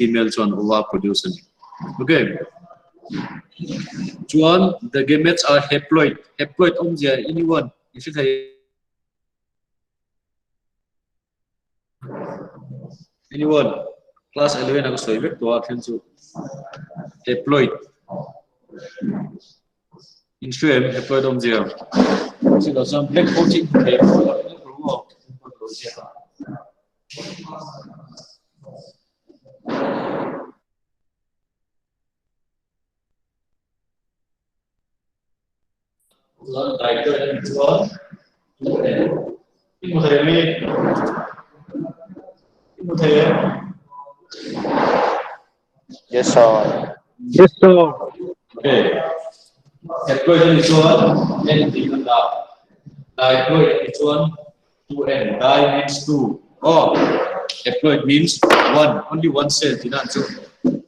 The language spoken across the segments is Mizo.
Female chuan ova produce a ni. Okay. Chuan the gametes are haploid. Haploid awmzia anyone i hre thei Anyone? Class 11 a ka sawi vek tawh a then chu. Haploid. In hre em haploid awmzia? Chilo chuan black hole chi in thei Chuan diploid a nih chuan 2n i hmu thei ami? I hmu thei em? Yes sir. Yes sir. Okay. Haploid a nih chuan n tih kan dah. Diploid a nih chuan 2n. Di means 2. Oh, haploid means 1. Only one cell tih nan chu.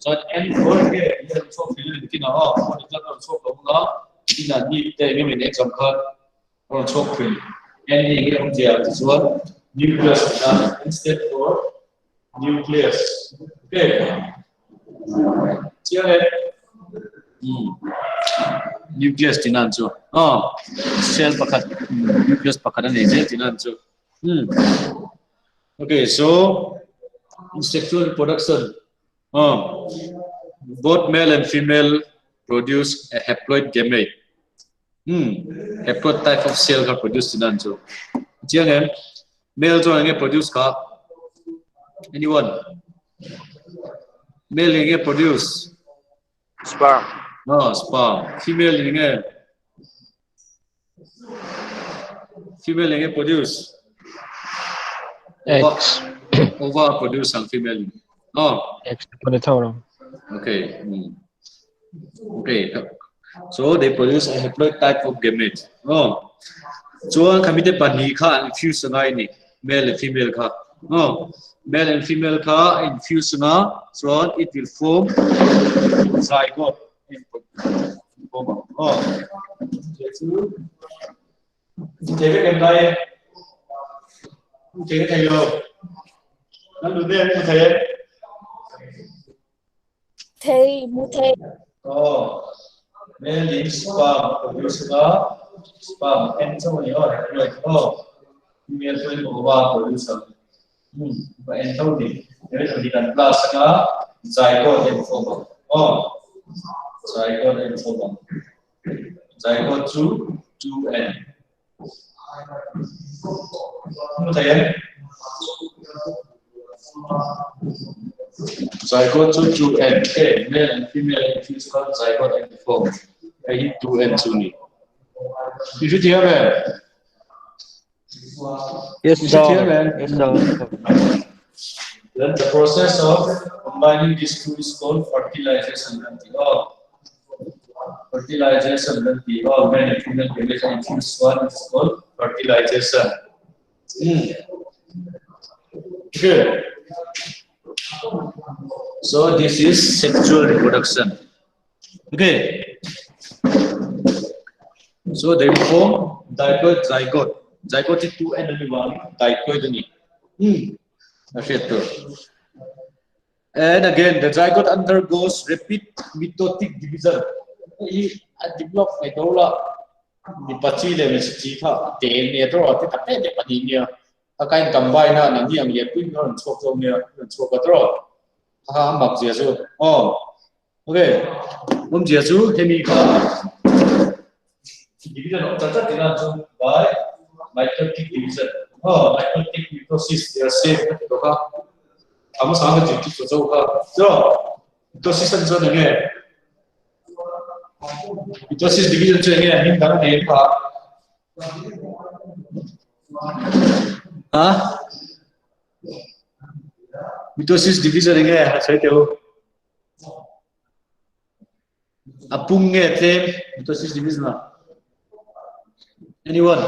Chuan n for nge i rawn chhuak thei a ni tina aw. Phone exam a rawn chhuak lo ang a. Tina ni te eng emaw in exam khan a rawn chhuak thin. N hi enge awmzia ti chuan nucleus tih nan instead for nucleus. Okay. Chiang e. Hmm. Nucleus tih nan chu. Oh, cell pakhat nucleus pakhat a nei zel tih nan chu. Hmm. Okay, so in sexual reproduction, oh, both male and female produce a haploid gamete. Hmm. Haploid type of cell kha produce tih nan chu. Chiang em? Male chuan enge produce kha? Anyone? Male enge produce? Sperm. No, sperm. Female enge? Female enge produce? Eggs. Ova produce ang female. No. Eggs pone tho. Okay. Okay. So they produce a haploid type of gamete. Oh. Chuan khamite pahnih kha an fuse ngai ni. Male and female kha. Oh. Male and female kha in fuse nga chuan it will form zygote. Oh. Chu Thế cái em đây. Thế thầy rồi. Nó được em thế. Thei, mu thei. Oh, male in sperm produce a sperm en chauh a ni aw haploid aw female chuan ova produce ang ba en tho ni he tho ni kan class anga zygote en form ang aw zygote en form ang zygote chu 2n Hmu thei em? Zygote chu 2n okay male and female in fuse khan zygote an form hei hi 2n chu ni. I hre thiam em? Yes I hre thiam sir. em? Yes sir. Then the process of combining these two is called fertilization kan ti aw. Fertilization kan ti aw male and female gametes an infuse chuan it is called fertilization. Okay. So this is sexual reproduction. Okay. So they form diploid zygote. Zygote hi 2n ani vang diploid ani. A hriat tur. And again, the zygote undergoes rapid mitotic division. Hi a develop mai do la. Mipa chi leh hmeichhe chi kha a tel nia tawh a, ti tak em em pahnih nia. A ka in combine a, nangni ang lian pui in a rawn chhuak zawk nia, a rawn chhuak a tawh. Kha kha a mak zia chu. Aw. Okay. Awmzia chu hemi kha division awm chat chat tina chu by mitotic division. Aw, mitotic mitosis they are same ka ti bawk a. A hmasa ka zirtir tawh zawk kha. Chu mitosis an chuan enge? Mitosis division chu enge hming dang nei kha? Ha? Mitosis division enge a sawi teh u. A pung nge tlem mitosis division ah? Anyone?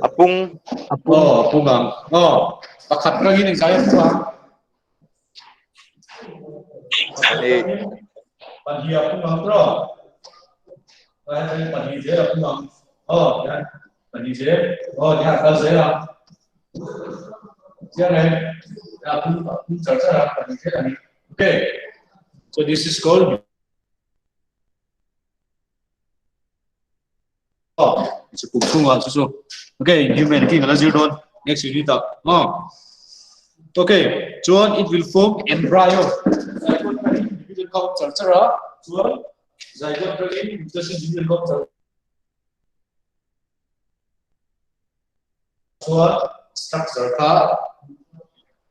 A pung. A pung. Oh, a pung ang. Oh, pakhat rangin eng zai a pung ang. Pahnih. Pahnih a pung ang tro. Pahnih zel a pung ang. Oh, yan. Pahnih zel. Oh, yan kal zel ang. Chiang em? A pung a pung char char a kan thei ani. Okay. So this is called Oh, it's a kum chhungah chu chu. Okay, in human king ala zir dawn next unit ah. Oh. Okay, chuan it will form embryo. Zygote atangin division kha awm char char a, chuan zygote atangin mutations division kha awm char chuan structure kha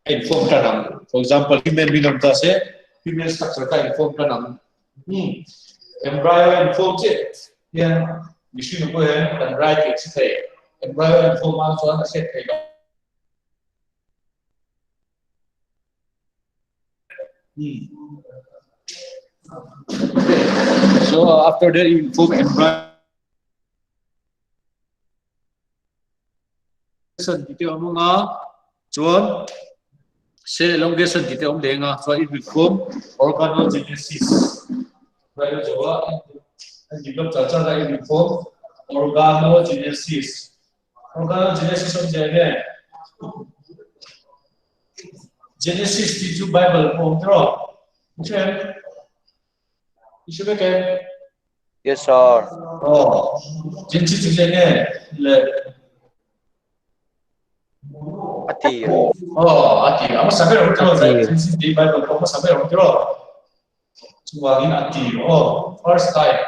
a inform tan ang. For example, human being awm ta se, human structure kha inform tan ang. Hmm. Embryo inform che hian mihring pawh hian kan rai tih a hre thei. Embryo inform ang chuan a hriat theih loh. Hmm. Okay. So after that you inform embryo tih te awm anga chuan cell elongation tih te awm leh anga chuan it will form organogenesis an develop char char a it will form organogenesis organogenesis awmzia enge genesis tih chu bible pawh awm tiraw i hre em i hre vek em Yes sir. Oh, Genesis chu enge le A tir. Oh, a tir. A hmasa ber awm tiraw Genesis tih Bible pawh hmasa ber awm tiraw. Chuvangin a tir aw. First time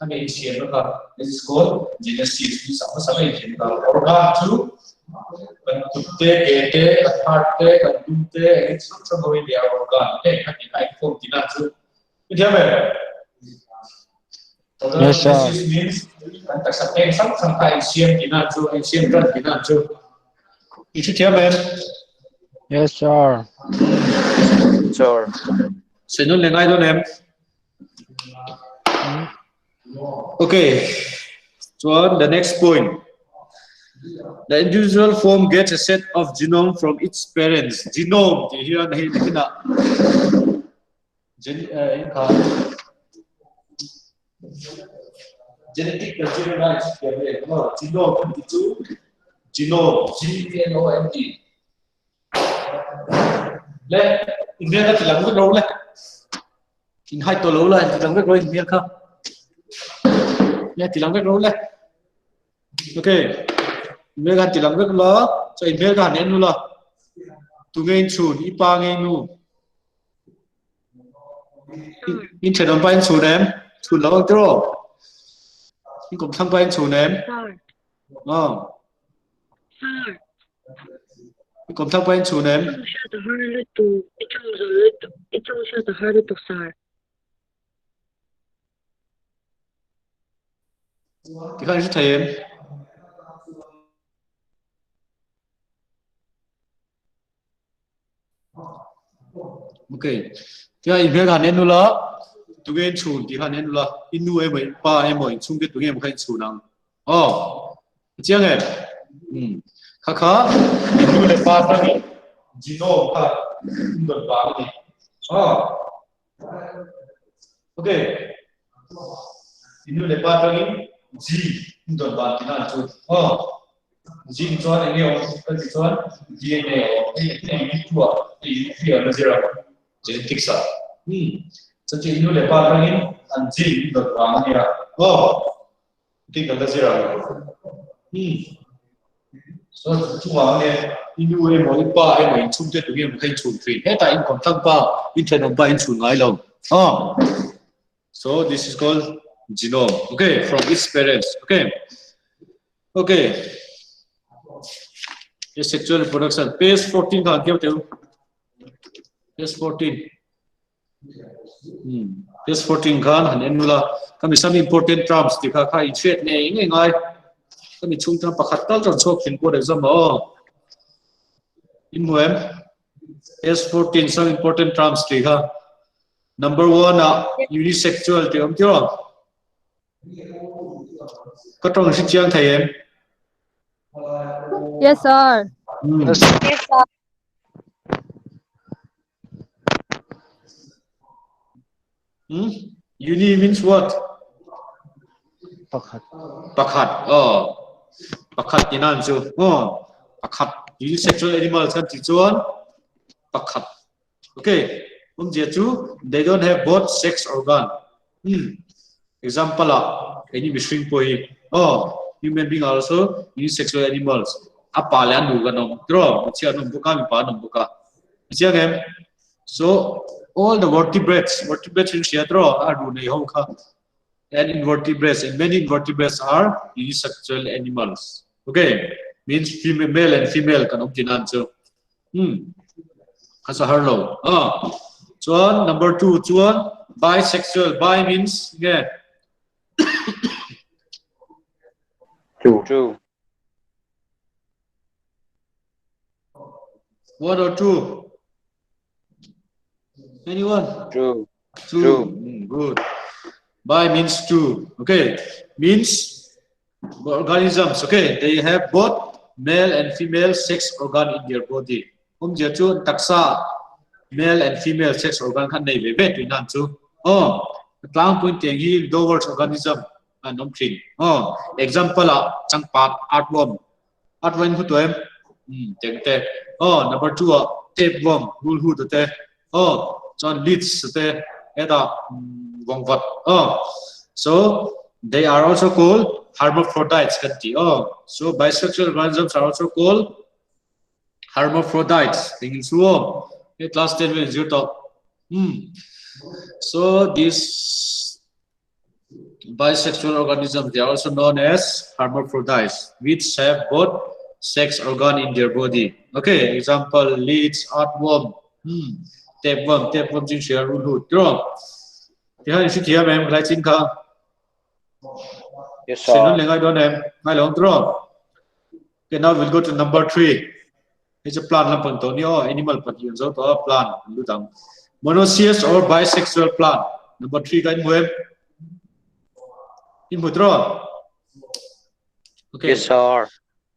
a nei insiamna kha this is called Genesis means a hmasa ber insiamna kha. Organ chu kan kut te, ke te, kan heart te, kan lung te, engin hrang hrang ho hi they are organ. Heng kha nih a inkhawm tihna chu I thiam em? Yes, sir. This means kan taksa peng hrang hrang kha insiam tihna chu, insiam tan tihna chu. I hre thiam em? Yes, sir. Sir. Senun le ngai dawn em? Okay. Chuan the next point. The individual form gets a set of genome from its parents. Genome tih hian hei nakinah Genetic material a insiam leh maw? Genome kan tih chu genome, G-E-N-O-M-E. Le, in hmel kha ti lang vek lo le. In hai tawh lo la, in ti lang vek lo in hmel kha. Le, ti lang vek lo le. Okay. In hmel kha ti lang vek la, so in hmel kha han en nu la. Tu nge in chhun, i pa nge i nu? In thenawm pa in chhun em? Chhun lo ang tiraw? In kumthlang pa in chhun em? Aw. In kumthlang pa in chhun em? Tikhan i hre thei em? Okay. Tia i hmel han en ula, tunge in chhun tih han en ula, i nu emaw i pa emaw in chhungte tunge emaw kha in chhun ang. Aw. A chiang em? Hmm. Kha kha i nu leh pa atangin genome kha in dawn vang a ni. Aw. Okay. I nu leh pa atangin gene in dawn vang tihna an chu. Aw. Gene chuan eng nge awm kan tih chuan DNA a awm. Hei hei unit 2 ah hei unit 3 ah la zir ang genetics ah. Hmm. Chuan chu i nu leh pa atangin an gene in dawn vang a nia. Aw. Tih kan la zir ang. Hmm. So chungah nge i nu emaw i pa emaw in chhungte tu nge maw kha in chhun thin. Hetah in kawmthlang pa, in thenawm pa in chhun ngai lo. Aw. So this is called genome. Okay, from its parents. Okay. Okay. The sexual reproduction. Page 14 kha keu teu. Page 14. Page 14 khan han en nula kami some important terms ti kha kha in hriat ngei ngei ngai kami chhung tang pakhat tal chuan chhuak thin pawh exam aw in hmu em page 14 some important terms ti kha number 1 ah unisexual ti awm tiraw ka tawng hri chiang thei em Yes, sir. Yes. Yes, sir. Hmm? Uni means what? Pakhat. Pakhat. Oh. Pakhat tinan chu. Oh. Pakhat. Unisexual animals kan tih chuan pakhat. Okay, awmzia chu they don't have both sex organ. Hmm. Example ah keini mihring pawh hi aw human being are also unisexual animals. A pa leh a nu kan awm tiraw? Hmeichhia an awm bawk a, mipa an awm bawk a. A chiang em? So all the vertebrates, vertebrates in hria tiraw? A ru nei ho kha. And invertebrates and many invertebrates are unisexual animals. Okay, means female, male and female kan awm thin an chu. Hmm. A sa har lo. Ah. Chuan number 2 chuan bisexual. Bi means nge? Two. Two. One or two? Anyone? Two. Two. Two. Good. Bi means two. Okay. Means organisms. Okay. They have both male and female sex organ in their body. Awmzia chu taksa male and female sex organ kha nei ve ve tuinan chu. Oh, tlangpui tiang hi lower organism an awm thin. Oh, example ah changpat earthworm. Earthworm hu tuem. Tiang te. Oh, number 2 ah tapeworm rul hu te. Oh, chuan leads te eta vongvat. Oh, so they are also called hermaphrodites kan ti. Oh, so bisexual organisms are also called hermaphrodites. Tingin su oh. He class 10 wen zir to. So this bisexual organisms, they are also known as hermaphrodites, which have both sex organ in their body. Okay, example, leads, earthworm, tapeworm, tapeworm jing share rul hu. Tro. Ti han si thiam em lai chin kha. Yes, Sin sir. le ngai don em ngai long tro. Okay, now we'll go to number 3. It's a plant lampang to ni o animal pa hi zo to plant lu dang. Monoecious or bisexual plant. Number 3 kan muem. In mutro. Okay. Yes, sir.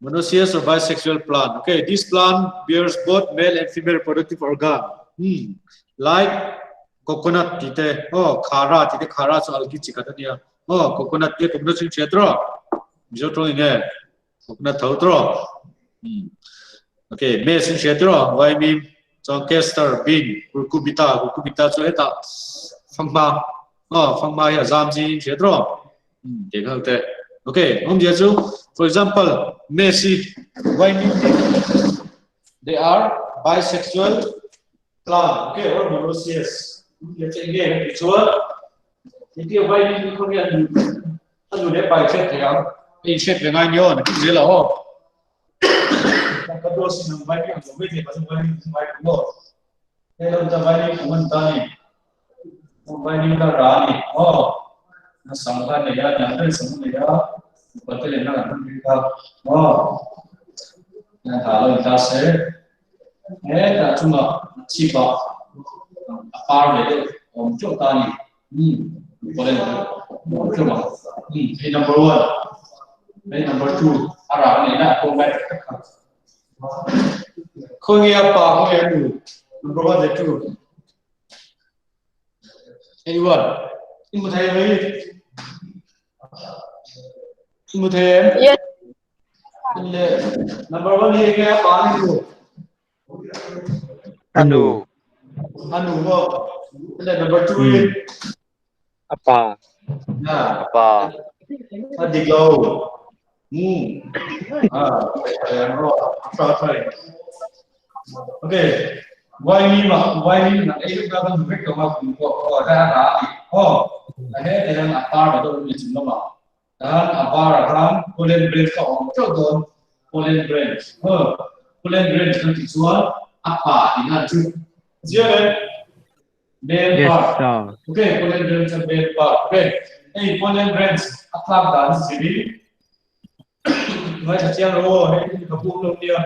Monoecious or bisexual plant. Okay, this plant bears both male and female reproductive organ. Like coconut tite, oh khara tite khara so algi chikata niya. Oh coconut te coconut sing chetro. Mizo tro ni coconut thau tro. Okay, me sing chetro. Why mean chong castor bean curcubita curcubita so eta phangma. Oh phangma ya zam ji chetro. Te khal te. Okay, om dia chu for example, Messi, why mean they are bisexual plant, okay, or monoecious. Let's say again, it's what it is why mean ko ya nu anu le bai chet ya ei chet le ngai nyon ki zela ho ka do sin why mean lo me te ba why mean why ko he lo ta why mean man ta ni why mean ka ra ni oh na sangha ne ya na te sang ne ya patele na kan bi ka oh na ta lo ta se he ta chunga chi pa a par le de om chu ta ni pole om chu ma hey number 1 hey number 2 ara ne na ko mai ta kha ko nge pa ko nge nu number 1 le 2 anyone in mu thai mai in mu thai em Yes. Le number 1 hi nge pa ni nu Anu. Anu mo le number 2 hi Apa. Na. Apa. Adik lo. Ah, ayan ro. Try try. Okay. Why me ma? Why me na? Eh, ka ban vek ka ma ku ko ko ra ra. Oh. A he te han apar ba do ni chim lo ma. Dan apar ram pollen grains ka om chok don pollen grains. Oh. Pollen grains kan ti chuan apa ni na chu. Zia le. Male Yes, part. sir. Okay, pollen grains and male part. Okay. Hey, pollen grains atlak dan siri. Ngai cha chiang ro, hei ka pu lo nia.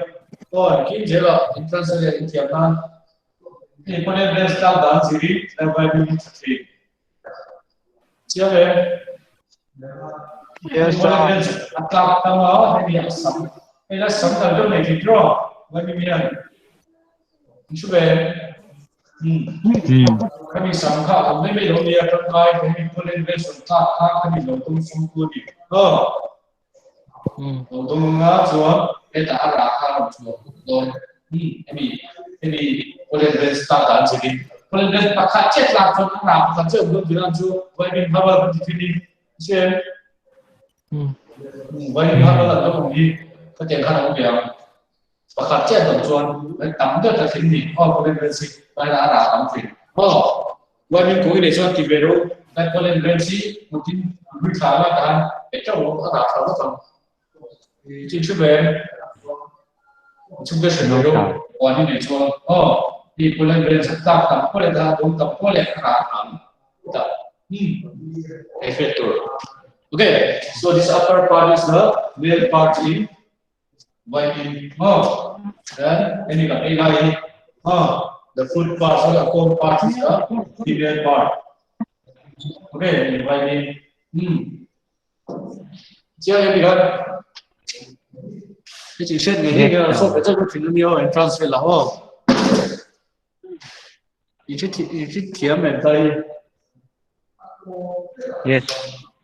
Oh, ki jela entrance le in thiam na. Hey, pollen grains tlak dan siri, lai vai bi cha thi. Chiang le. Yes, Pollen sir. grains atlak tama, hei ni asam. Hei la sam ta do nei thi tro. Vai bi mian. Chu be. Kami sangha om nei lo nia tang kai kami pollen grains on tlak kha kami lo tum sum ku ni. Oh. Lo dawng anga chuan hetah a rah kha a rawn chhuak bawk dawn. Hemi hemi pollen grain start dan chiin pollen grain pakhat chiah tlak chuan a rah pakhat chiah awm dawn tih nan chu vaimin herbal kan ti thin i hriat em? Vaimin herbal an lo awm hi khatiang khan a awm ve ang. Pakhat chiah dawng chuan tam deuh ta thin ni aw pollen grain hi vaina a rah tam thin. Aw vaimin kung i nei chuan ti ve ro vai pollen grain hi kut in hlui thla anga tahan pe teuh rawh a rah thla vak ang. Chin thu ve chhungte hre lo huan i nei chuan aw i pollen grain sa tlak tam pawh leh ta dawng tam pawh leh a rah tam ta. Hei hriat tur. Okay, so this upper part is the male part in Vaiin maw? Then hemi kan ei lai hi maw? The fruit part so the corn part is the female part. Okay, vaiin. Chiang em kan? Hei chi hriat ngei ngei nge so pe chau thin ami aw entrance vel la aw. I hre thiam em ta hi? Yes.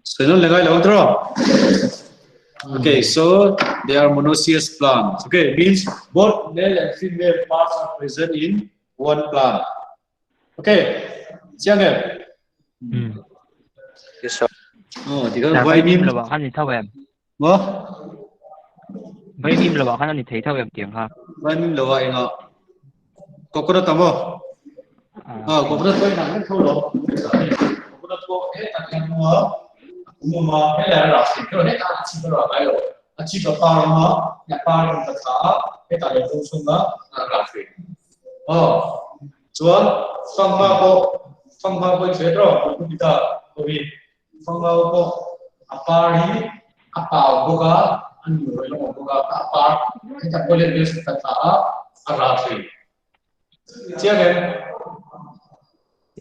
So no lengai lo tro. Okay, so they are monoecious plants. Okay, means both male and female parts are present in one plant. Okay, chiang em? Yes sir. Oh, thì kan vai mim lo khan ni thau em. Mo? Vai mim lo khan ni thei thau em tiang ha. Vai mim lo enga. Coconut amo? Ah, coconut ko nang thau lo. Coconut ko he ta kan mo. Mo ma he la ra si ko he ta chi ba ra ai lo. A chi ba pa ma ya pa ro ta tha he ta le tung sung ma ra si. Oh, chuan fanghma pawh fanghma pawh i hriat rawh kum kum ta Kovi fanghma pawh a par hi a pau bawk a a nu rawih lam awm bawk a a par heta pollen grains ta tla a a ra thin chiang em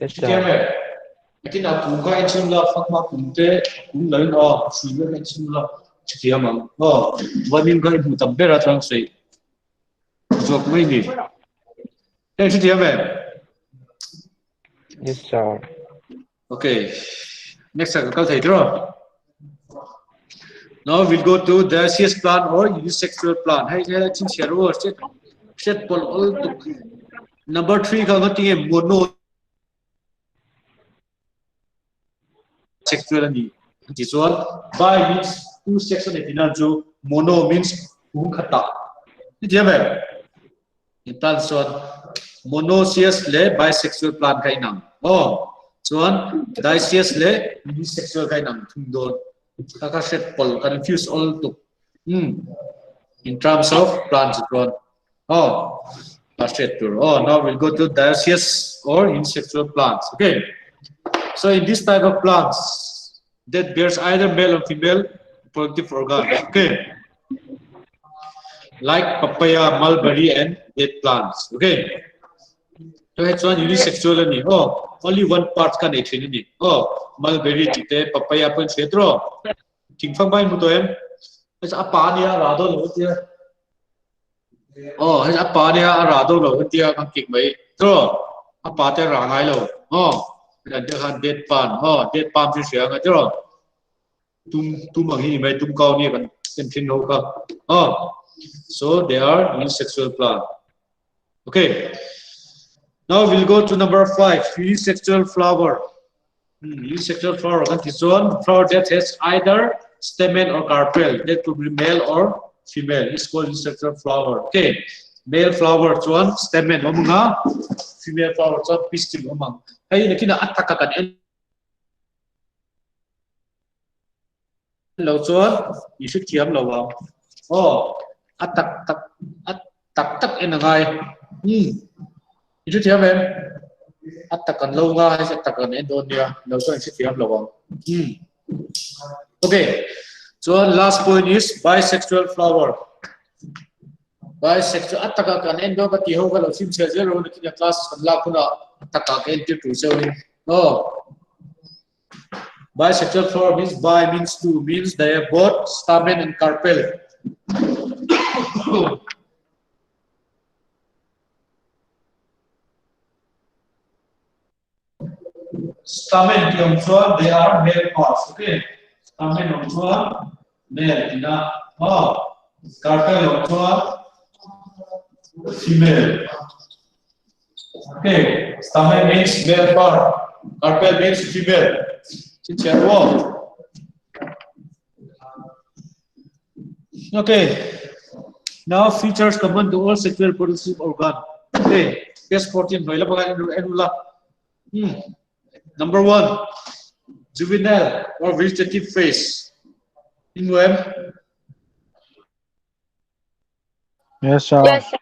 Yes sir. chiang em tin a kung kha en chhin la fanghma kung te a kung lo in aw a hrui vel kha en chhin la thiam ang aw vaimin kha i hmu tam ber a chuan sawi zawk mai ni. Heng hre thiam em? Yes sir. Okay. Next ka kal thei tro. Now we'll go to dioecious plant or unisexual plant. Hei hei chin share ro set set pol ol tuk. Number 3 kha nga tinge mono sexual ani. Ti chuan bi means two sex ani tinan chu mono means kung khata. Ti thiam em? In tan chuan monoecious leh bisexual plant kha inang. Aw, chuan dioecious leh unisexual kha inang thung dawn. Kha kha hriat pawlh confuse awl tuk. Hmm. In terms of plant chu chuan. Aw, a hriat tur. Aw, now we'll go to dioecious or unisexual plants. Okay. So in this type of plants that bears either male or female reproductive organ. Okay. Like papaya, mulberry and date plants. Okay. So hei chuan unisexual a ni. Oh, only one part ka nei thin a ni. Oh, mulberry tih te papaya pawh in hriat rawh. Thingfang bai mu tawh em? Hei a pa nia a rah dawn lo tia. Oh, hei a pa nia a rah dawn lo tia kan kik mai. Tro, a pa te rah ngai lo. Oh, dan te khan date palm. Oh, date palm chu hria nga tro. Tum tum ang hi ni mai tum kau nia kan en thin ho kha. Oh, so they are unisexual plant. Okay. Now we'll go to number 5, unisexual flower. Unisexual flower kan ti chuan flower that has either stamen or carpel that could be male or female is called unisexual flower. Okay. Male flower chuan stamen awm anga female flower chuan pistil awm ang. Hei nakinah a taka kan en lo chuan i hre thiam lo ang. Aw, a tak tak a tak tak en a ngai. Hmm. I hre thiam em? A tak an lo nga hei a tak an en dawn nia. Lo chuan i hre thiam lo ang. Hmm. Okay. Chuan last point is bisexual flower. Bisexual a taka kan en dawn ka ti ho ka lo sim chhe zel ro nakin a class kan lak hunah a taka ka entir tur cheu in. Aw. Bisexual flower means bi means two means they have both stamen and carpel. Stamen ti awm chuan they are male parts. Okay. Stamen awm chuan male tina. Maw? Carpel awm chuan female. Okay, stamen means male part, carpel means female. Chhinchhiah ru aw. Okay, now features common to all sexual reproductive organ. Okay, page 14 hnuai lamah khan en ula. Hmm. Number one, juvenile or vegetative phase. In em? Yes, sir. Yes, sir.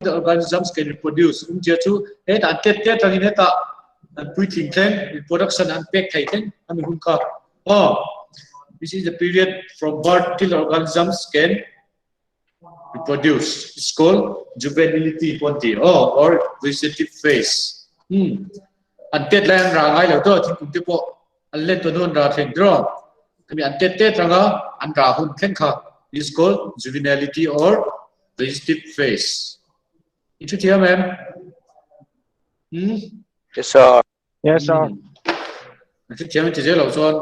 The organisms can reproduce. Umzia chu he an tet te tangin heta an puitling thleng reproduction an pek thei thleng ami hun kha. Oh, this is the period from birth till organisms can reproduce. It's called juvenility 20 oh, or vegetative phase. Hmm. An tet lai an ra ngai lo to thingkung te pawh an len to nun ra thleng tro. Kami an tet te tanga an ra hun thleng kha is called juvenility or vegetative phase. I thu thiam em? Hmm? Yes, sir. Yes, sir. An thu thiam ti zel lo chuan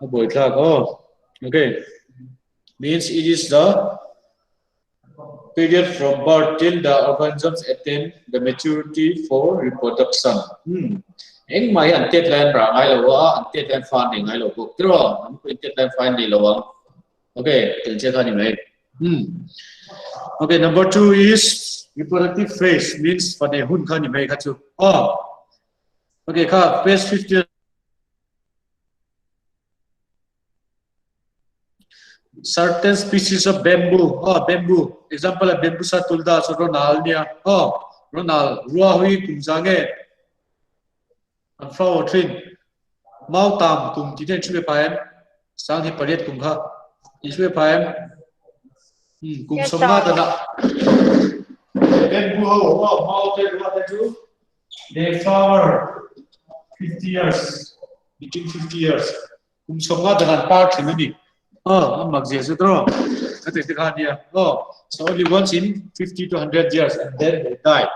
a buai thlak aw. Okay. Means it is the period from birth till the organisms attain the maturity for reproduction. Hmm. Engmah hi an tet lai an rah ngai lo a, an tet lai an fa an nei ngai lo bawk tiraw? An pawhin tet lai an fa an nei lo ang. Okay, tel che kha ni mai. Hmm. Okay, number two is reproductive phase means fa nei hun kha ni mai kha chu. Oh. Okay, kha phase 15 Certain species of bamboo, oh, bamboo, example a bambusa tulda so ronal nia, oh, ronal, rua hui kum za nge, an flower thin, mau tam kum ti ten chue pa em, sang hi pariat kum kha, i chue pa em, kum Yes, som nga sir. dana, bamboo ho, oh, mau te rua te chu, they flower 50 years, between 50 years. Kum sawmnga dan an par thin a ni. Aw, a mak zia chu tawh. Ka ti te kha nia. Aw, so only once in 50 to 100 years and then they die.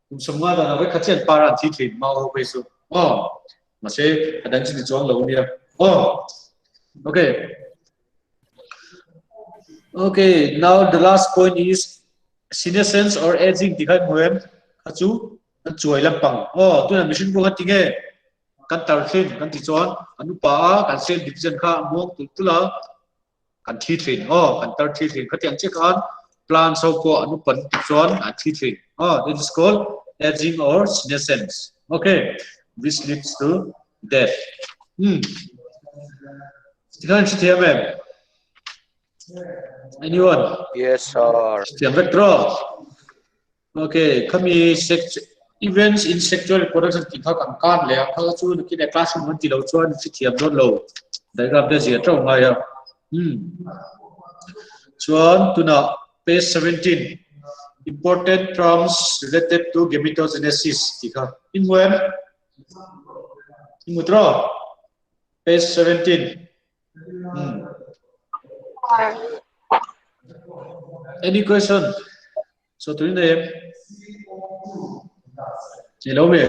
Kum sawmnga dan a vekha chian par an thi thin mau ho phei chu. Aw, mahse a dang chu ni chuang lo nia. Aw, okay. Okay, now the last point is senescence or aging ti kha hmu em? Kha chu an chuai lampang. Aw, tunah mihring pawh kha tinge kan tar thin kan ti chuan kan upa a kan cell division kha a muang tulh tulh a kan thi thin aw kan tar thi thin khatiang chiah khan plants ho pawh an upa lutuk chuan an thi thin aw that is called aging or senescence okay which leads to death hmm tikhan hrethiam em anyone Yes, sir. hrethiam vek tawh Okay, khami sex events in sexual reproduction tih kha kan kan leh a, kha chu nakin e classroom an ti lo chuan hrethiam dawn lo diagram te zia teuh ngai a. Hmm. Chuan tunah page 17 important terms related to gametogenesis tih kha in hmu em? In hmu tawh? Page 17. Hmm. Any question? So tuin nei em? Nei lo me.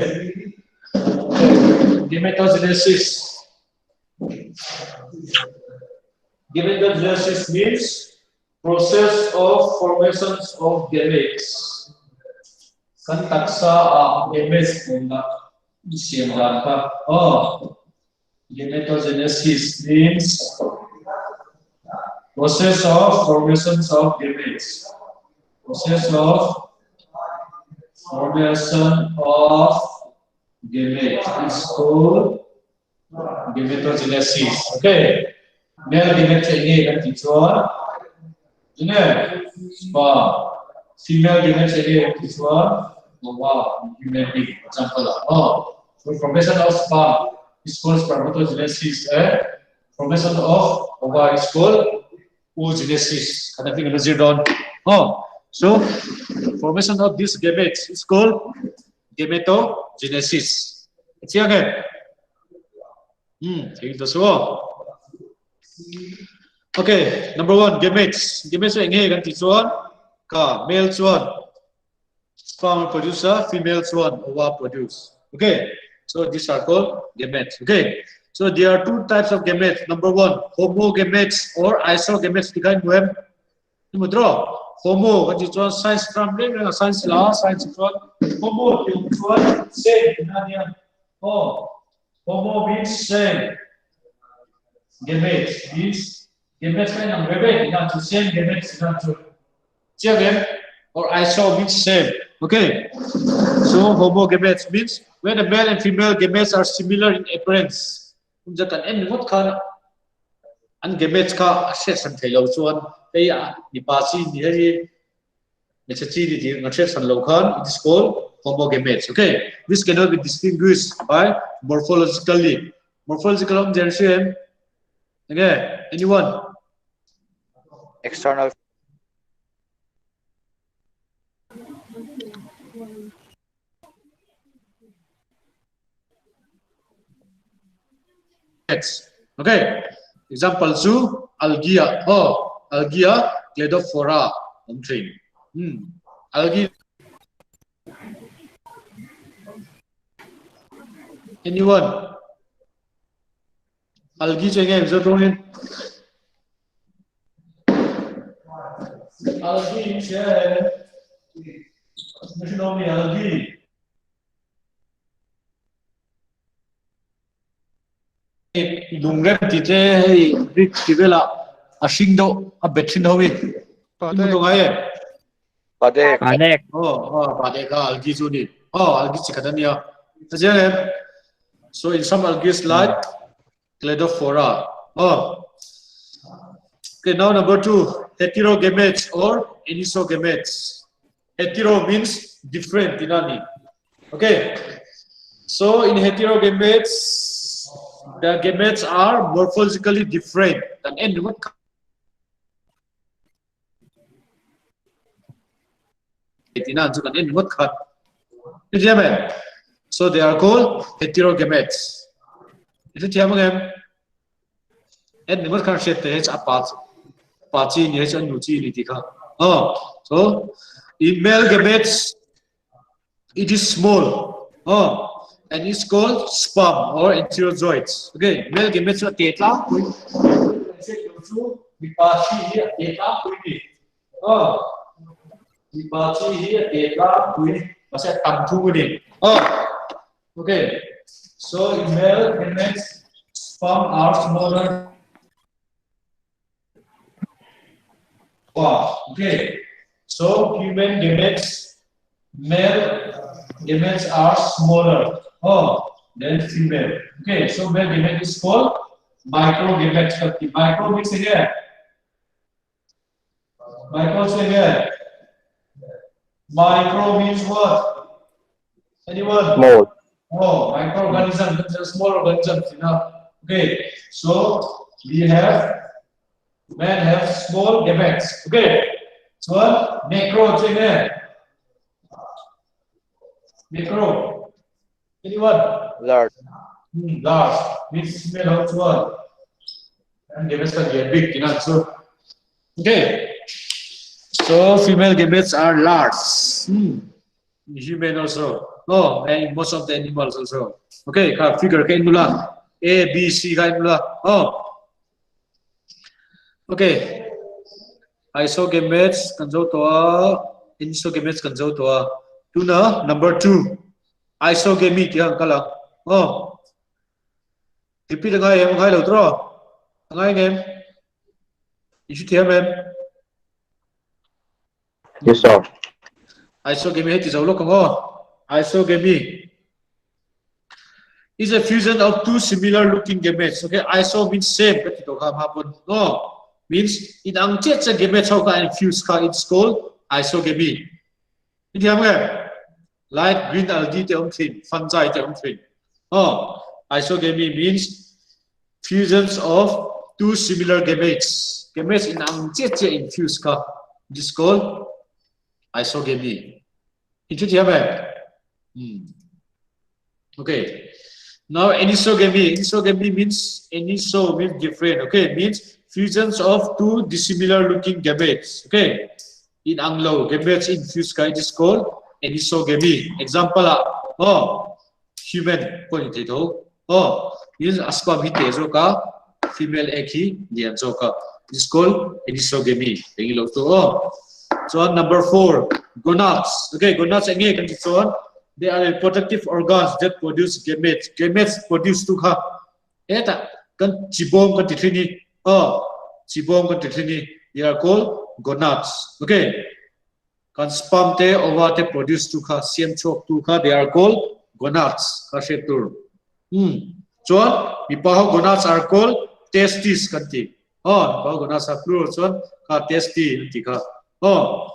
Gametogenesis. Gametogenesis means process of formations of gametes. Kan taksa ah gametes awmna siam dan kha. Oh. Gametogenesis means process of formations of gametes. Process of formation of gametes is called gametogenesis. Okay. Male gametes nge kan ti chuan enge sperm. Female gametes nge kan ti chuan ova human being example ah. Oh. So formation of sperm is called spermatogenesis and formation of ova is called oogenesis. Kan thing zir dawn. Oh. So formation of these gametes is called gametogenesis. Chiang em? Thei ta chu. Okay, number one, gametes. Gametes chu enge kan ti chuan ka male chuan sperm produce a, female chuan ova produce. Okay, so these are called gametes. Okay, So there are two types of gametes. Number one, homogametes or isogametes ti khan muem. Ni mutro. Homo kan ti chuan science term reng reng science la science chuan homo ti um chuan same na nia. Oh, homo means same. Gametes means gametes kan ang rebe ina chu same gametes ina chu. Chiang em? Or iso means same. Okay. So homogametes means when the male and female gametes are similar in appearance. Umja kan en ngot khan an gametes kha a hriat san thei lo chuan hei a mipa chi ni hei hmeichhe chi ni tih an hriat san lo khan it is called homogametes. Okay. This cannot be distinguished by morphologically. Morphological awm zir hria em? Enge? Anyone? External Okay. Example chu algae oh algae cladophora awm thin. Hmm. Algae Anyone? Algae chu enge Mizo tawngin? Algae che Machine algae. Lungrem tih te hei brick tih velah a hring deuh a bet thin ho hi i hmu ngai em? Padek. Padek. Aw aw padek kha algae chu a ni. Aw algae chi khat a nia. A chiang em? So in some algae like Cladophora. Aw. Okay, now number 2, heterogametes or anisogametes. Hetero means different tihna a ni. Okay. So in heterogametes, the gametes are morphologically different. Kan en ringawt kha. Tihna an chu kan en ringawt kha. I thiam em? So they are called heterogametes. I thiam ang em? En ringawt khan hriat te hi a pa pa chi ni hi chu a nu chi ni tih kha. Oh, so in male gametes it is small. Oh, and it's called sperm or antherozoids. Okay, male gametes chu a te tlangpui. Chu mipa chi hi a te tlangpui ni. Oh, mipa chi hi a te tlangpui. Mahse a tam thung a ni. Oh, Okay, so in male gametes, sperm are smaller. Wow. Okay, so human gametes, male gametes are smaller oh, than female. Okay, so male gamete is called microgametes. Micro means again. Micro again. Micro means what? Anyone? Small. Oh, microorganism. That's a small organism, you know. Okay, so we have men have small gametes. Okay, so macro again. Macro. Anyone? Large. Large means small of one. And gametes can get big, you know. So okay. So female gametes are large. Human also. Oh, and most of the animals also. Okay, ka figure ka inula. A, B, C ka inula. Oh. Okay. Isogametes kan zo to a, anisogametes kan zo to a. Tuna number 2. Isogamy ti ang kala. Oh. Repeat ngai em ngai lo tro. Ngai ngem. I chu thiam em? Yes, sir. Isogamy hei ti zo lo ka ngo. Isogamy is a fusion of two similar looking gametes. Okay, iso means same. Ka ti to kha ma pun. No, means in ang che che gametes ho ka and fuse kha it's called isogamy. I thiam nge? Light green algae te om thin, fungi te om thin. Oh, isogamy means fusions of two similar gametes. Gametes in ang che che infuse kha. This called isogamy. I thiam em? Okay. Now anisogamy. Anisogamy means aniso means different. Okay, means fusions of two dissimilar looking gametes. Okay. In anglo gametes infuse ka it is called anisogamy. Example ah, oh, human pawh ni thei tho. Oh, In a sperm hi te zawk a, female egg hi lian zawk a. This is called anisogamy. Eng lo to aw. Chuan number 4, gonads. Okay, gonads enge kan ti chuan they are reproductive organs that produce gametes. Gametes produce tu kha eta kan chibawm kan ti thin hi. Aw, chibawm kan ti thin hi. They are called gonads. Okay. Kan sperm te ova te produce tu kha siam chhuak tu kha they are called gonads kha hriat tur. Hmm. Chuan mipa ho gonads are called testes kan ti. Aw, mipa ho gonads are plural chuan kha testi an ti kha. Aw.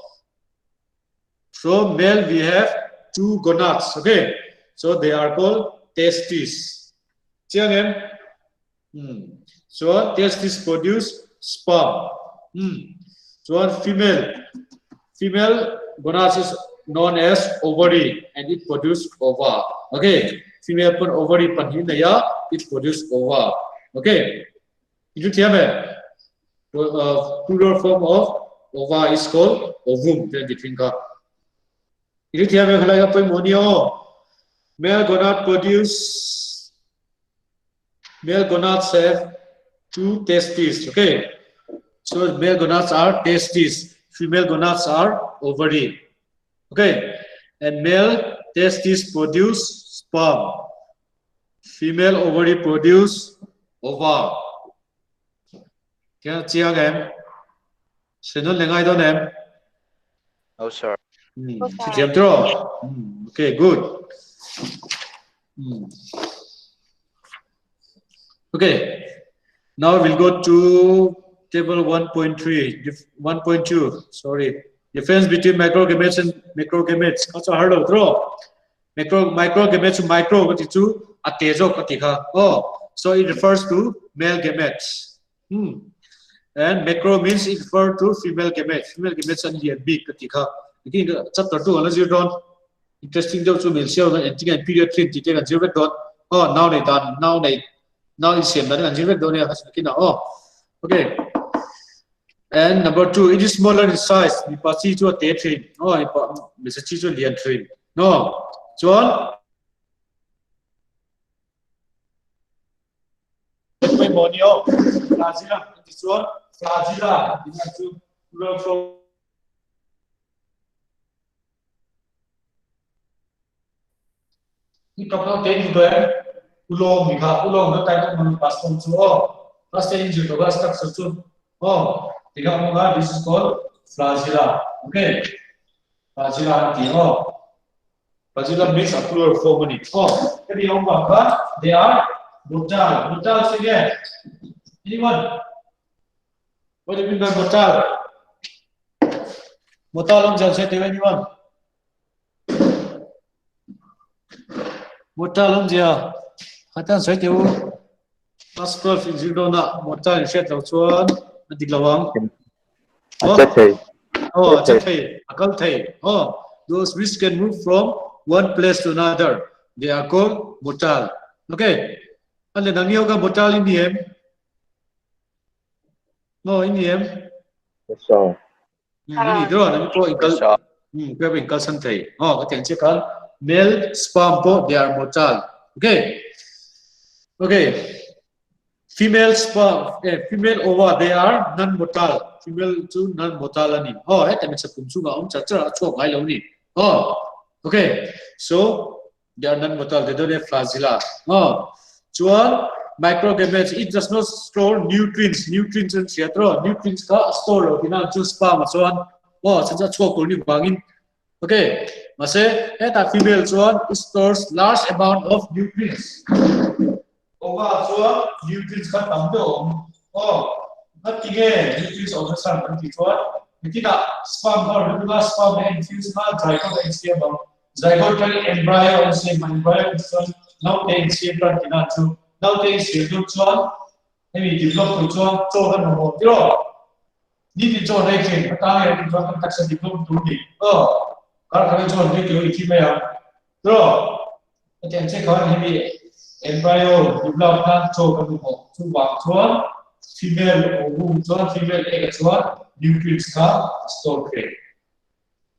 So male we have two gonads, okay? So they are called testes. Chiang em? Hmm. Chuan testes produce sperm. Hmm. Chuan female. Female gonads is known as ovary and it produce ova. Okay. Female pon ovary pahnih nei a, it produce ova. Okay. Intu thiam em? Plural form of ova is called ovum te an ti thin kha. Intu thiam em khalai ka pawimawh nia aw. Male gonad produce Male gonads have two testes. Okay. So male gonads are testes. Female gonads are ovary. Okay. And male testes produce sperm. Female ovary produce ova. Kaya chiang em? Sawi nawn leh ngai dawn em? No sir. Hmm, si thiam tiraw? Hmm, okay, good. Hmm. Okay, now we'll go to table 1.3, 1.2, sorry. Difference between microgametes and macrogametes. Kha chu har lo tiraw? Macro, microgametes chu micro ka ti chu a te zawk ka ti kha. Oh, so it refers to male gametes. Hmm. And macro means it refer to female gametes. Female gametes an lian bik ka ti kha. Again, chapter 2 ala zir dawn. Interesting deuh chu hmeichhia kan engtin nge period thin tih te kan zir vek dawn. Aw, nau nei dan, nau nei, nau insiam dan kan zir vek dawn nia kha chu nakinah aw. Okay. And number 2, it is smaller in size. Mipa chi chu a te thin. Aw, mipa hmeichhe chi chu a lian thin. No. Chuan Pawimawh ni aw. Flagella an ti chuan flagella an ti hman chu plural form. Hi kap lo te in duh em? Ulawng mi kha ulawng na tai tuk man pastor chu aw. Pastor in zir to ka structure chu aw. Tikha mo nga this is called flagella. Okay. Flagella an ti aw. Flagella means a plural form a ni. Aw, hemi awm vang khan they are motile. Motile chu enge? Anyone? What do you mean by motile? Motile awm zan sawi teu anyone? Motile awm zia khatan sawi teu. Class 12 in zir dawn a motile in hriat loh chuan a dik lo ang. A che thei. Oh, a che thei, a kal thei. Oh, those which can move from one place to another, they are called motile. Okay. An le nang yoga motile in ni em? No, in ni em? Yes, sir. Ni dro, nang po in kal. Kaya in kal san thei. Oh, ka tiang che kal male sperm po they are motile. Okay. Okay. Female sperm, eh, female ova, they are non-motile. Female chu non-motile a ni. Oh, heta hmeichhe pum chungah awm char char a chhuak ngai lo ni. Oh, okay. So, they are non-motile. They don't have flagella. Oh, chuan microgametes, it does not store nutrients. Nutrients an hria tawh. Nutrients kha a store lo tina chu sperm a chuan. Oh, chan chu a chhuak tur ni vangin. Okay, mahse hetah female chuan it stores large amount of nutrients. Ova chuan nutrients kha tam deuh a awm. Aw, ngati nge nutrients awm nasa kan tih chuan nitinah sperm kha rawn lut a, sperm a infuse kha zygote a insiam ang. Zygote atangin embryo a insiam ang, embryo chuan naute a insiam tan tihna chu. Naute a insiam dawn chuan hemi develop tur chuan chaw kan mamawh tiraw? Nitin chaw an ei thin, atang leh tih chuan kan taksa develop tur ni. Aw, kar khat hi chaw an ei tih i thi mai ang tiraw? Hetiang che khan hemi embryo develop nan chaw kan mamawh. Chuvang chuan female ovum chuan female egg ah chuan nutrients kha a store thei.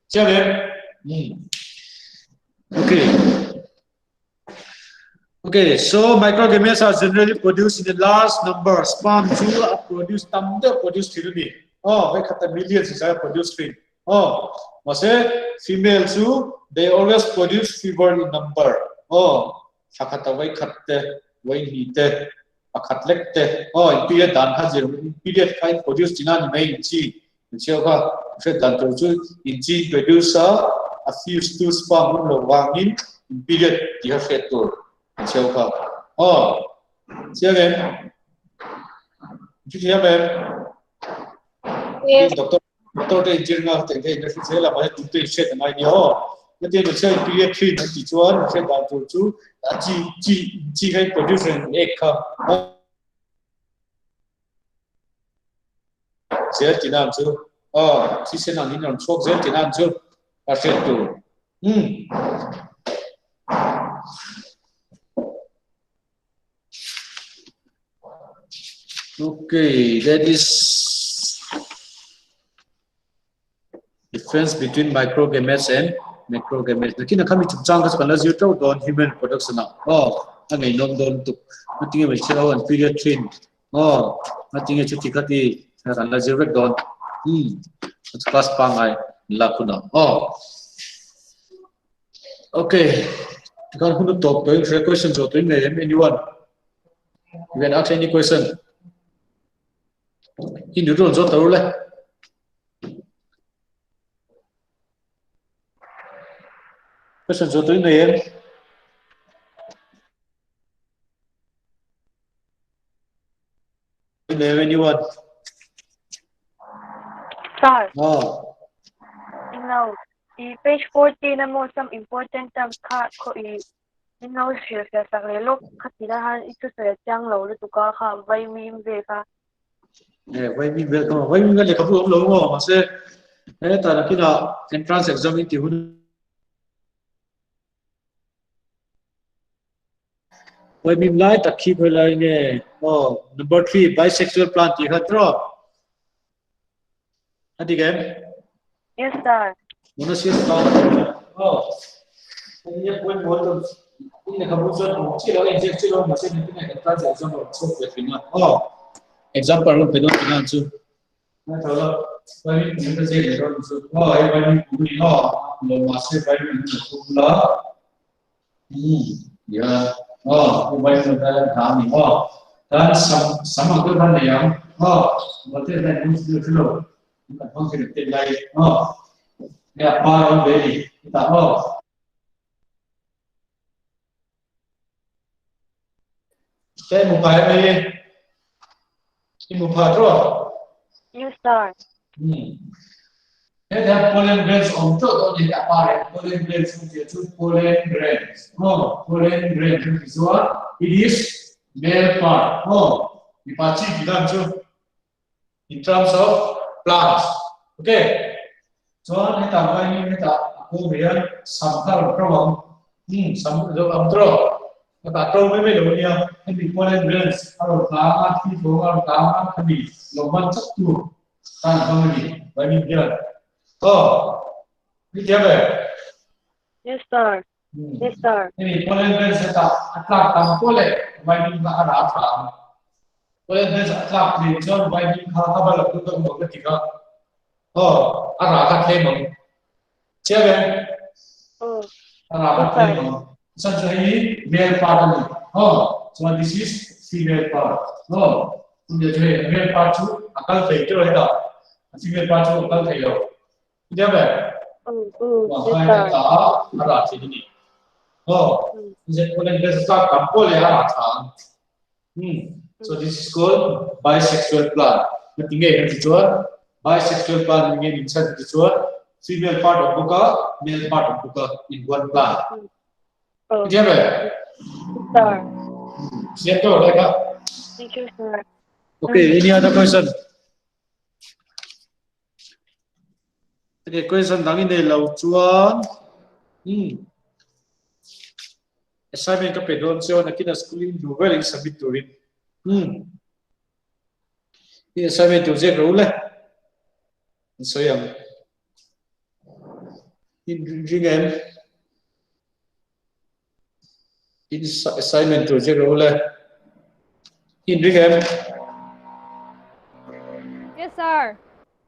Chiang em? Hmm. Okay. Okay, so microgametes are generally produced in a large number. Sperm chu a produce tam deuh produce thin a ni. Oh, vei khat a millions in a produce thin. Oh, mahse female chu they always produce fewer in number. Oh, thla khat a vei khat te, vei hnih te, pakhat lek te. Oh, in period dan kha zir in period kha in produce tina ni mai in chi. In chhiau kha hriat dan tur chu in chi in produce a, a fuse tu sperm awm lo vangin in period tih kha hriat tur. In chhiau kha. Oh, chiang em? Chu thiam em? Yes. Doctor doctor te inzir nga teng te in hre zel a mahse tute in hriat angai nia aw. Hetiang in chhiau in period thin an tih chuan hriat dan tur chu a chi chi chi kha in produce in ek kha. Zel tina ang chu. Aw, thisen ang in rawn chhuak zel tina ang chu. A hriat tur. Umm. Okay, that is difference between microgametes and macrogametes. Nakin a khami chungchang kha chu kan la zir teuh dawn human reproduction ah. Aw, a ngeihnawm dawn lutuk. Ngatinge hmeichhia ho an period thin. Aw, ngatinge chuti khati kan la zir vek dawn. Hmm, class pangngai an lak hunah. Aw. Okay, tikhan hun a tawp tawh in hria question zawh tawh in nei em anyone? You can ask any question. In rawn zawt ta ru le. Question zawh tawh in nei em? Nei em anyone? Sir. Oh. No. I page 14 a maw some important terms kha khaw i min lo hrilhfiah sak leh lawk kha ti lai khan i thusawi a chiang lo lutuk a kha vaimim vel kha. Eh vaimim vel kha vaimim kha lehkhabu awm lo maw mahse hetah nakinah entrance exam in tih hun Vaimim lai tak khi khawi lai nge aw number 3 bisexual plant tih kha tiraw A dik em? Yes sir. Monoecious plant. Oh. Hei point mawl chu in lehkhabu chuan awm chi lo inziak chi lo mahse ni tinge kan tan zel chuan rawn chhuak ve thin a. Oh. Example rawn pe dawn thin a chu. Ngai tho lo. Vitamin kum ka ziak leh dawn chu. Oh, hei vitamin kum ni oh. Lo mahse vitamin lo kum la. Hmm. Ya. Oh, vitamin ta ta ni oh. Tan sam sam ang te ban nei ang. Oh, ma te dan mun chu chu lo. Kan hmang thei te lai. Oh. Ya pa ron ve ni. Ta oh. Te mu pai mai i mu pha tro. Yes sir. Hmm. He ta pollen grains om to to ni a pare pollen grains um tia chu pollen grains. Oh, pollen grain chu ti chuan it is male part. Oh, mipa chi ti dan chu in terms of plants. Okay. Chuan heta ngai ni heta a kawng hian sam kha rawn ṭo ang. Hmm, sam zo ang tro. Heta ṭo mai mai lo nia. Hemi pollen grains a rawn tla a, thil thawng a rawn tla a, khami lo man chak tur tan hmang a ni. Vaimin hian. Aw, ni thiam em? Yes, sir. Yes, sir. Hemi pollen grains heta a tlak tam pawh leh vaimin kha a rah tha ang. Pollen grains a tlak tlem chuan vaimin kha a va lo lut ang maw ka ti kha. Aw, a rah kha tlem ang. Chiang em? Aw. A rah kha tlem ang. Chuan chu hei hi male part a ni. Aw, chuan this is female part. Aw, chumi chu hei male part chu a kal thei teuh hetah. A female part chu a kal thei lo. Chiang em? Yes, sir. A rah thin a ni. Aw, pollen grains a tlak tam pawh leh a rah tha ang. So this is called bisexual plant. Heti nge kan ti chuan bisexual plant ni nge min chhan ti chuan female part awm bawk a, male part awm bawk a in one plant. Thiam em? Sir. Siam tawh lai kha. Thank you, sir. Okay, any other question? Okay, question dang i nei lo chuan assignment ka pe dawn chuan nakin a school in duh vel in submit turin i assignment tur ziak ro le an sawi ang in ring em? In assignment tur ziak rawh ule. In ring em? Yes, sir.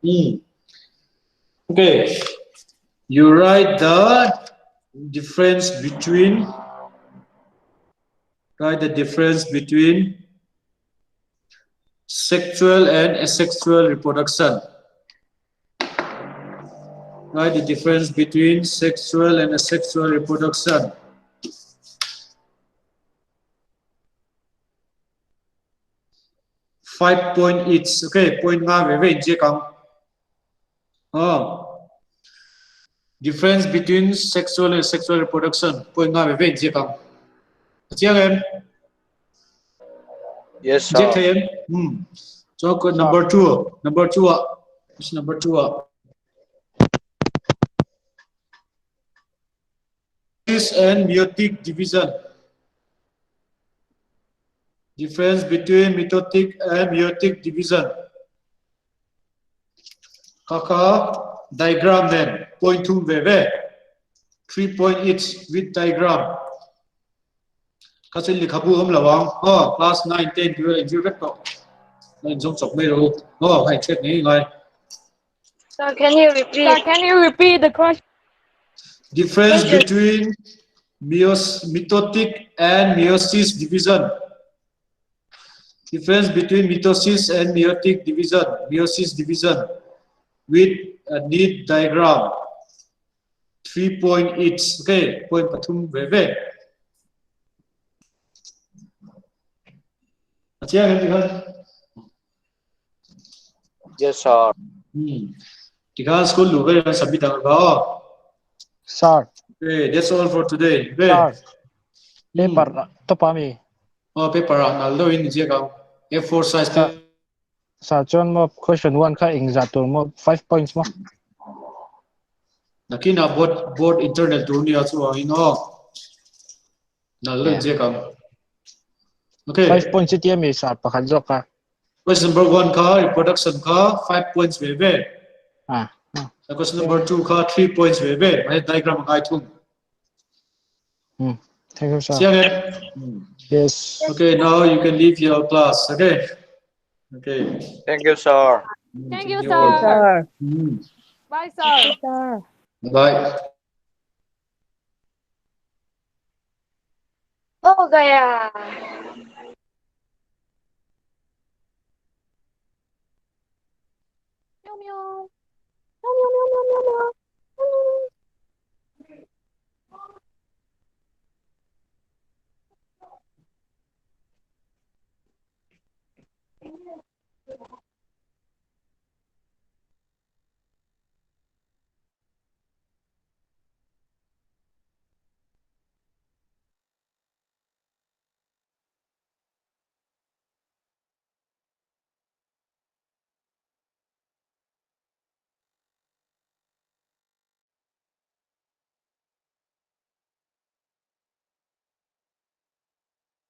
Hmm. Okay. You write the difference between write the difference between sexual and asexual reproduction. Write the difference between sexual and asexual reproduction. 5 point each. Okay, point nga ve ve je kang. Oh. Difference between sexual and sexual reproduction. Point nga ve ve je kang. Chiang em? Yes, sir. Je them. Hmm. So number 2, number 2 ah. Number 2 ah. And meiotic division. Difference between mitotic and meiotic division. Kaka diagram then point 2 ve 3 point each with diagram. Kasi likhabu om lawang oh class 9 10 tu in vek to. Nên giống chọc mê rồi. Oh, hay chết nhỉ ngay. Sir, can you repeat? Sir, can you repeat the question? Difference between mitotic and meiosis division. Difference between mitosis and meiotic division. Meiosis division with a neat diagram. 3 point each. Okay, point pathum ve ve. Yes, sir. Tikhan school lu ve submit ang ba. Sir. Okay, that's all for today. Okay. Sir. Paper to pa mi. Oh, paper ah nal do in je ka. A4 size. Sir, chuan mo question 1 kha ing za tur mo 5 points mo. Nakina board board internal tur ni achu ang ino. Nal do je ka. Okay. 5 points iti mi sir pakhat zo ka. Question number 1 ka reproduction ka 5 points ve ve. Ah. Question number 2 ka 3 points ve ve. May diagram ngai thung. Thank you, sir. Yes. Okay, now you can leave your class. Okay. Okay. Thank you, sir. Thank you, sir. Bye, sir. Bye. Oh, gaya. Meow meow. Meow meow meow meow meow.